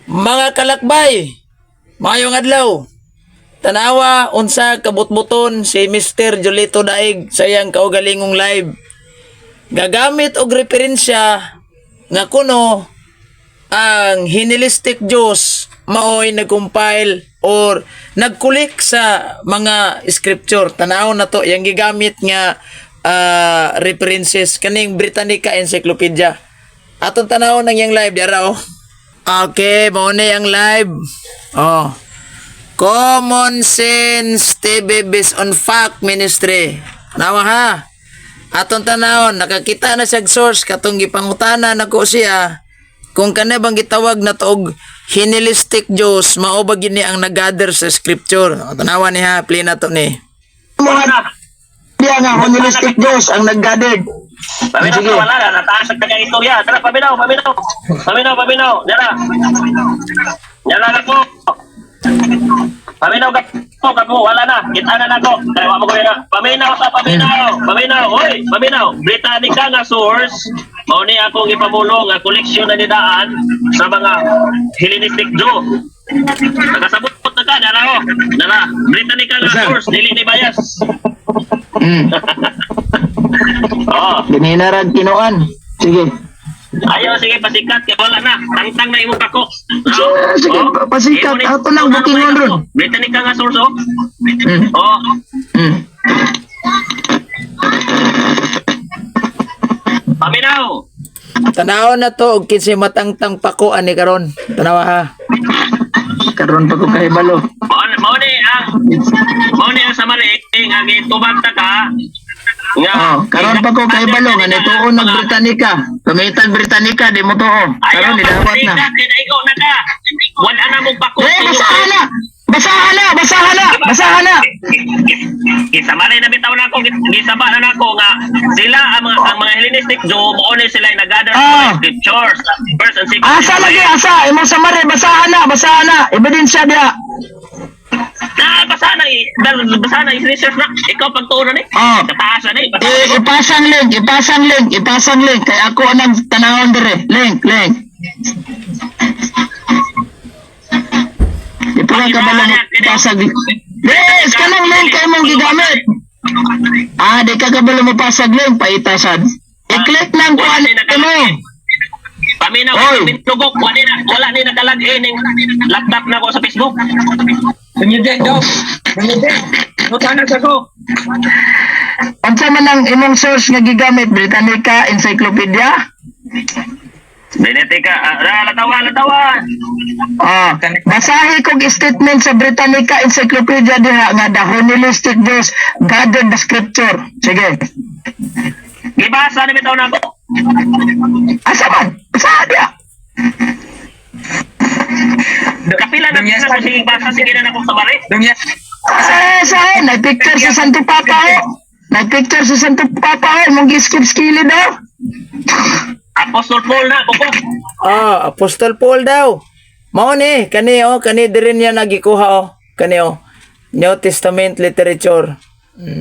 Mga kalakbay, maayong adlaw. Tanawa unsa kabutbuton si Mr. Julito Daig sa iyang kaugalingong live. Gagamit og referensya nga kuno ang Hellenistic Jews maoy nag-compile or nagkulik sa mga scripture. Tanaw na to yang gigamit nga references kaning Britannica Encyclopedia. Atong tanaw nang yang live dira oh. Okay, mao ni ang live. Oh. Common Sense TV based on fact ministry. Tanawa ha. Atong tanawon, nakakita na siya source katong gipangutana nako siya kung kana bang gitawag na to og Hellenistic Jews, mao ba gini ang nag-gather sa scripture. O, tanawa ni ha, play na to ni. Mga diya nga Hellenistic Jews ang nag-gathered. Paminaw, Sige. wala na, nataas ang taga-istorya. Tara, paminaw, paminaw. Paminaw, paminaw. Dara. Dara na po. Paminaw ka po, ka po, wala na. Kita na nako. Kaya wa mo ko na. Paminaw sa paminaw. Paminaw, oy, paminaw. Britannica nga source. Mao ni akong ipamulong nga koleksyon na nidaan sa mga Hellenistic Jew. Nakasabot na ka, dara oh. Dara, Britannica nga Sir. source, dili ni bias. Oo. Gininarag tinuan. Sige. Ayaw, sige, pasikat. Kaya wala na. Tangtang na imong pako. Sige, sige, pasikat. Ato nang bukingon ron. Britannica nga source, oh. Oh. Paminaw. Tanaw na to og kinsay matangtang pako ani karon. Tanawa ha. Karon pa ko kahibalo. Mao ni ang samari nga gitubag ta ka. Nga. Oh, karon pa ko kahibalo nga nituon ng Britannica. Pamitag Britannica di mo tuo. Ayaw, Karon nidawat na. pasikat. Kinaigo na ka. Wala na mong pako. Eh, basahan na. Basahan na, basahan na, basahan na. Gisamari na bitaw na ako, gisaba na nako nga sila ang mga Hellenistic Jew mao ni sila yung nag-gather sa mga scriptures, first and second. Asa lagi asa imong samari basahan na, basahan na. Ebidensya diha. Na basa na basa na i-research na ikaw pagtuon na ni. Kataas na ni. Basa Eh, ipasang link, ipasang link, ipasang link. Kay ako anang tanawon dire. Link, link. Di pa ka ba lang ipasag? Yes, kanang link kay mong gigamit. Ah, di ka kabalo mo pasag link, paitasad. I-click nang kuan mo. Paminaw Oy. pinugok wala ni nakalag-in ning laptop na ko sa Facebook. Penyedek dok. Penyedek. Mutana sa ko. Unsa man ang imong source nga gigamit? Britannica Encyclopedia? Benetica, latawa, latawa. Ah, basahi kog statement sa Britannica Encyclopedia diha nga the Hellenistic Jews gathered the scripture. Sige. Gibasa ni bitaw na ako. Asa man? Asa diha? Kapila na Dumyas na ko sige basa sige na nako sa bare. Dumyas. Asa sa nagpicture sa Santo Papa oh. Nagpicture sa Santo Papa oh, mong gi-skip skili daw. Apostle Paul na ko. Ah, Apostle Paul daw. Mao ni kani oh, kani diri niya nagikuha oh. Kani oh. New Testament literature.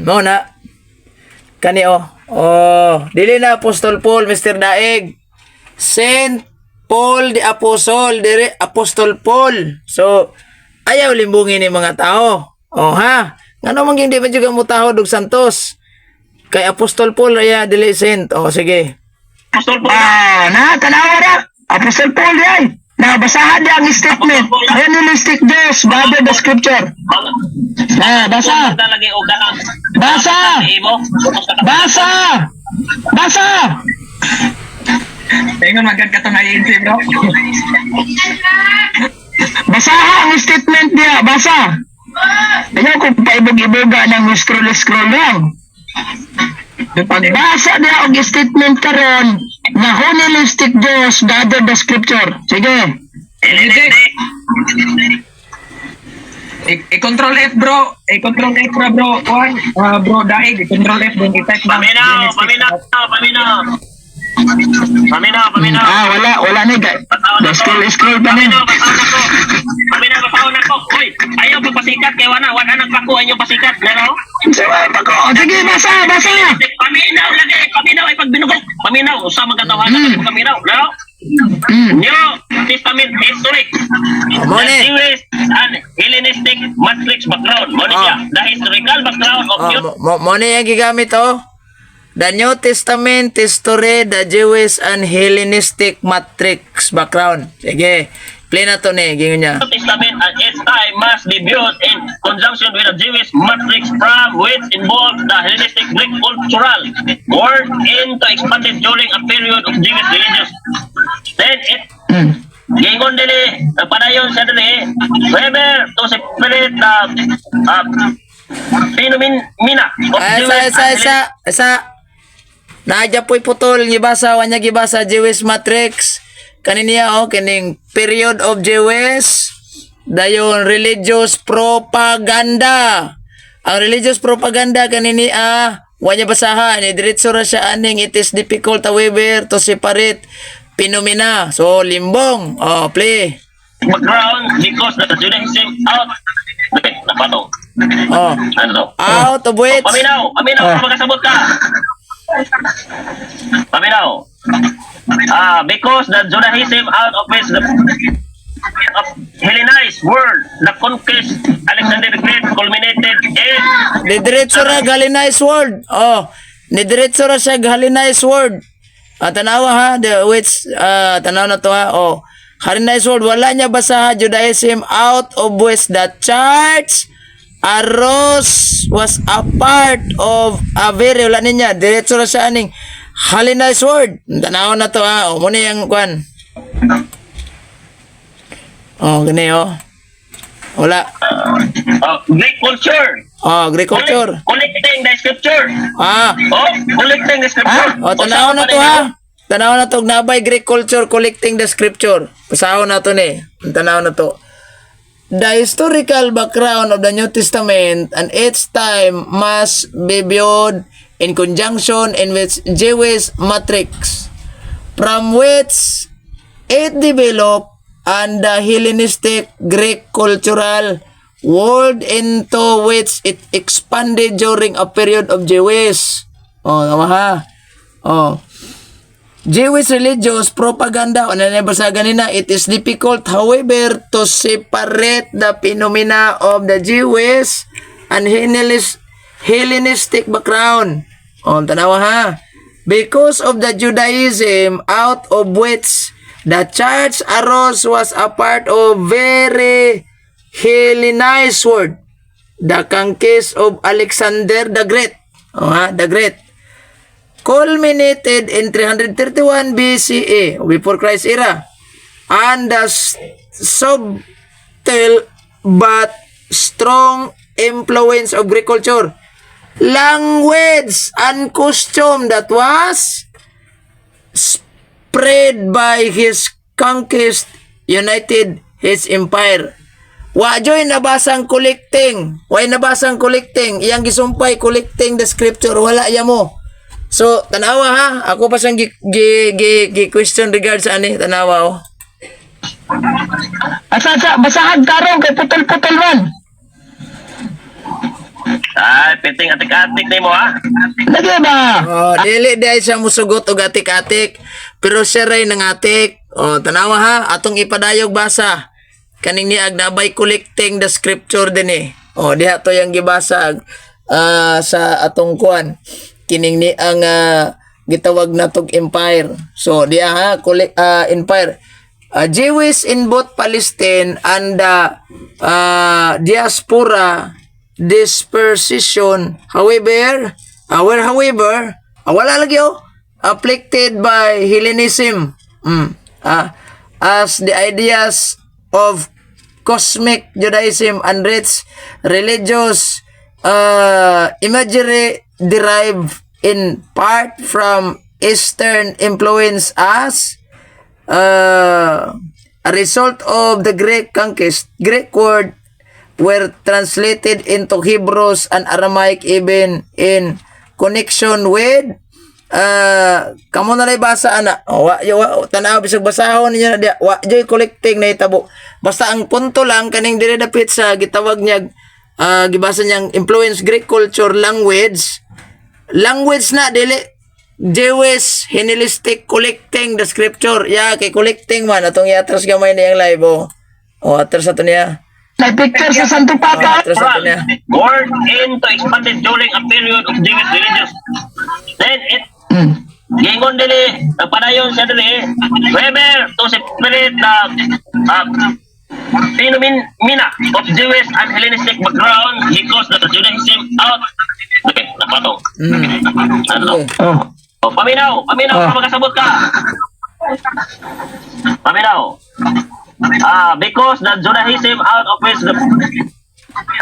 Mao na. Kani oh. Oh, dili na Apostle Paul, Mr. Daig. Saint Paul the Apostle, dire Apostle Paul. So, ayaw limbungin ni mga tao. Oh ha. Ngano man gyud di man jud ka mo tahod og santos? Kay Apostle Paul aya dili saint. Oh sige. Apostle Paul na. Ah, na tanawa na. Apostle Paul yan. Na basahan niya ang statement. Hellenistic Jews gathered the scripture. Na basa. Lagi og kanang. Basa! Imo. Basa! Basa! Ingon magad ka tong INC bro. Basaha ang statement niya, basa. Ayaw kung paibog-iboga ng scroll-scroll lang. Pagbasa niya og statement karon na Hellenistic Jews gathered the scripture. Sige. Hellenistic. I-control F bro. I-control F bro bro. Kuan bro daig i-control F then i-type na. Paminaw, paminaw, paminaw. Paminaw, paminaw. Ah, wala, wala na. Scroll-scroll pa ni. Paminaw, basahon ako. Paminaw, basahon ako. Uy, ayaw pagpasikat kay wala, wala nang pako ayaw pasikat. Naro? Sige, pa ko. Sige, basa, basa. Paminaw lagi, paminaw ay pagbinugok. Paminaw, usa man katawanan paminaw. Naro? New Testament history. Oh, mo The ni. Jewish and Hellenistic matrix background. Mo ni Ah. siya. The historical background of Oh, New mo ni yung gigamit oh. The New Testament history, the Jewish and Hellenistic matrix background. Sige. Play na to ni, gingon niya. Testament at its time must be viewed in conjunction with the Jewish matrix from which involved the Hellenistic Greek cultural world into expanded during a period of Jewish religious. Then it Gingon dili, nagpadayon siya dili, Weber to separate the phenomena of Ay, Jewish isa, isa, and isa, isa. Naadya po'y putol, gibasa, wanya gibasa, Jewish matrix. Kaniniya, oh, kining period of Jewish, dayon religious propaganda. Ang religious propaganda kanini ah, wanya basahan, ni diretso ra siya aning "It is difficult, however, to separate phenomena." So, limbong. Oh, play. Background because the Judaism out. Wait, napatong. Oh. Ano to? Out of which, Paminaw, paminaw, Ah. makasabot ka. Paminaw. Ah, because the Judaism out of which the of Hellenized world, the conquest Alexander the Great culminated in Didiretso ra Hellenized world. Oh, nidiretso ra siya Hellenized world. Ah, tanawa ha, the which tanaw na to ha. Oh, Hellenized world, wala niya basa Judaism out of which the church arose was a part of a very, wala niya diretso ra siya aning Hellenized world. Tanaw na to ha. Oh, muna yung kwan. Oh, gani oh. Wala. Greek culture. Oh, Greek culture. Collecting the scripture. Ah, Oh, collecting the scripture. O, tanaw na to ha. Tanaw na to, nabay Greek culture collecting the scripture. Pasahon na to ni. Tanaw na to. The historical background of the New Testament and its time must be viewed in conjunction in which Jewish matrix from which it developed and the Hellenistic Greek cultural world into which it expanded during a period of Jewish. Oh, tama ha. Oh. Jewish religious propaganda, ano na basa ganina, "It is difficult, however, to separate the phenomena of the Jewish and Hellenistic background." O, tanawa ha. "Because of the Judaism out of which the church arose was a part of very Hellenized world, the conquest of Alexander the Great." O ha, the Great culminated in 331 BCE, before Christ era, and the subtle but strong influence of Greek culture, language, and costume that was spread by his conquest united his empire. Wa joy nabasang collecting. Wa nabasang collecting. Iyang gisumpay collecting the scripture. Wala iya mo. So, tanawa ha. Ako pa siyang gi question regards sa ani. Tanawa oh. Asa sa basahag tarong kay putol-putol man. Ay, piting atik-atik nimo ha. Lagi ba? Oh, dili dahil siya musugot og atik-atik, pero siya ray nangatik. Oh, tanawa ha, atong ipadayog basa. Kaning niag nabay collecting the scripture din eh. Oh, diha to yang gibasa sa atong kuan. Kining ni ang gitawag natog empire. So, diha ha, collect empire. Jewish in both Palestine and the diaspora dispersion, however, were however, wala lagi oh, afflicted by Hellenism, as the ideas of cosmic Judaism and rich religious imagery derived in part from Eastern influence as a result of the Greek conquest. Greek word were translated into Hebrews and Aramaic even in connection with kamo na lay basa ana. Oh, wa, wa tanaw bisag basahon ninyo na diya, wa joy collecting na itabo. Basta ang punto lang kaning dire dapit sa gitawag niya, gibasa niyang influence Greek culture, language, language na dili Jewish Hellenistic collecting the scripture. Ya, kay collecting man atong iatras gamay niyang live oh. Oh, atras ato niya. May picture sa Santo Oh, Papa. atras ato niya. Born into expanded during a period of Jewish religious. Then it Gingon dili, nagpadayon siya dili. Weber to separate the phenomena of Jewish and Hellenistic background because the Judaism out. Okay, napatong. Ano? Sige. Oh. Oh, paminaw, paminaw, Ah. para makasabot ka. Paminaw. Ah, because the Judaism out of which the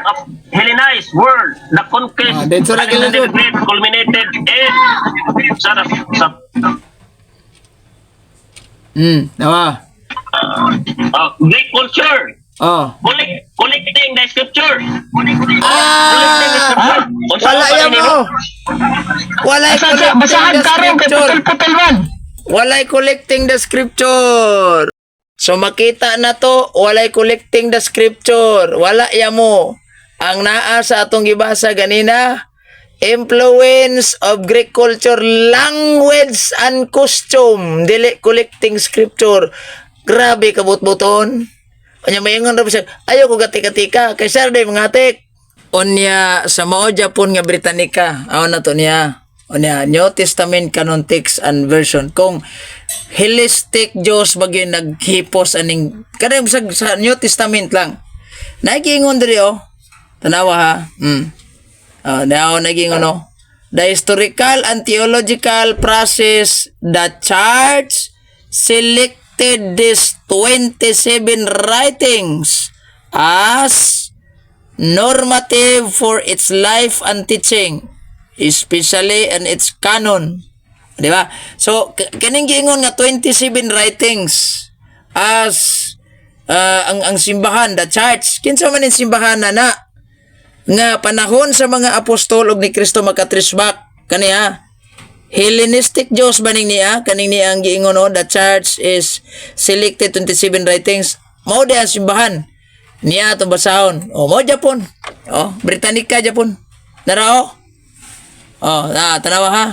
of Hellenized world, the conquest Ah, dito na Alexander gilisod. the Great culminated in sa Nawa. Greek culture. Oh. Collecting the scripture. Collecting the Ah! scripture. Unsa Wala pa yan nimo? mo. Walay Asa sa collecting basahan the karon kay scripture. putol-putol man. Walay collecting the scripture. So makita na to, walay collecting the scripture. Wala ya mo. Ang naa sa atong gibasa ganina, influence of Greek culture, language and costume, dili collecting scripture. Grabe kabutbuton. Unya mayingon ra ba siya, ayaw ko gatika-tika, kay sir day mga atik. Unya sa mao Japon nga Britannica, aw na to niya. Unya New Testament canon text and version kung Hellenistic Diyos bagay naghipos aning kanang sa New Testament lang. Nagiingon diri oh. Tanawa ha. Ah, now naging ano, the historical and theological process, the church selected these 27 writings as normative for its life and teaching, especially in its canon. Di ba? So, kaning giingon nga 27 writings as ang simbahan, the church. Kinsa man ning simbahan na na nga panahon sa mga apostol ug ni Kristo maka-trace back kaniya? Hellenistic Diyos ba ning niya kaning niya ang giingon oh, the church is selected 27 writings mao di ang simbahan niya atong basahon oh. Mao Japon oh, Britannica Japon nara oh. Oh, na tanawa ha.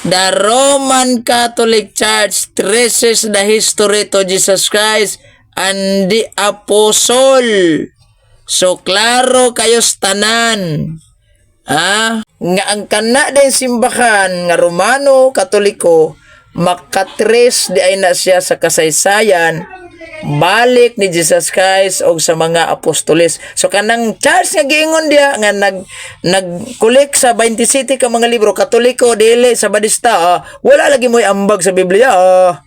The Roman Catholic Church traces the history to Jesus Christ and the Apostle. So klaro kayo sa tanan. Ha? Nga ang kana din simbahan nga Romano Katoliko makatrace di ay na siya sa kasaysayan balik ni Jesus Christ og sa mga apostoles. So kanang church nga giingon diya nga nag nag sa 27 ka mga libro, Katoliko dili sa Badista, ah, wala lagi mo'y ambag sa Biblia. Ah.